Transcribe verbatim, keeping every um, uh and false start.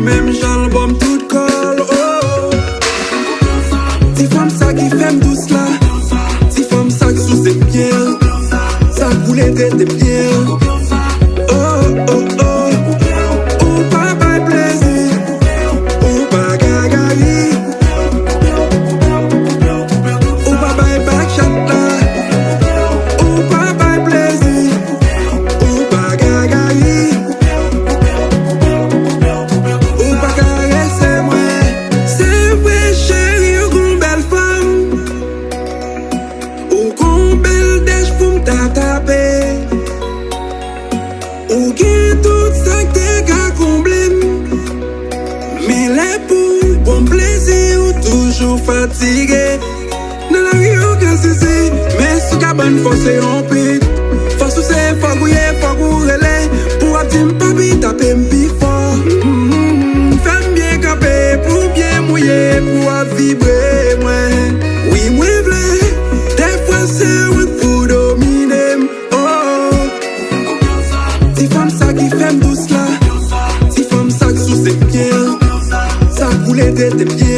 Menm jan l ban m tout kò l, oh. Ti fanm sa ki fè m dous la. Ti fanm sa k souse m byen. Sa k boule tete m byen. Oh, oh, oh. Ou pa bay plezi. Ou pa gagari. Ou pa bay bak chat la. Ou pa bay plezi. Ou pa gagari. Ou pa karese mwen. Se vre, cheri, ou gon bèl fanm. Ou gon bèl dèch pou m ta tape. Ou gen tout sa k te ka konble m. Men lè pou w bon plezi, ou toujou fatige. Nan lari ou ka sezi, men sou kabann fò se yon pit. Fò souse, fò gouye, fò ou rele. Pou w ap di m papi tape m pi fò. Mm, fè m byen kanpe, pou w byen mouye, pou w ap vibre mwen. Wi, mwen vle, dèfwa se wont pou domine m. Oh, ti fanm sa ki fè m dous la. Ti fanm sa k souse m byen. Sa k boule tete m byen.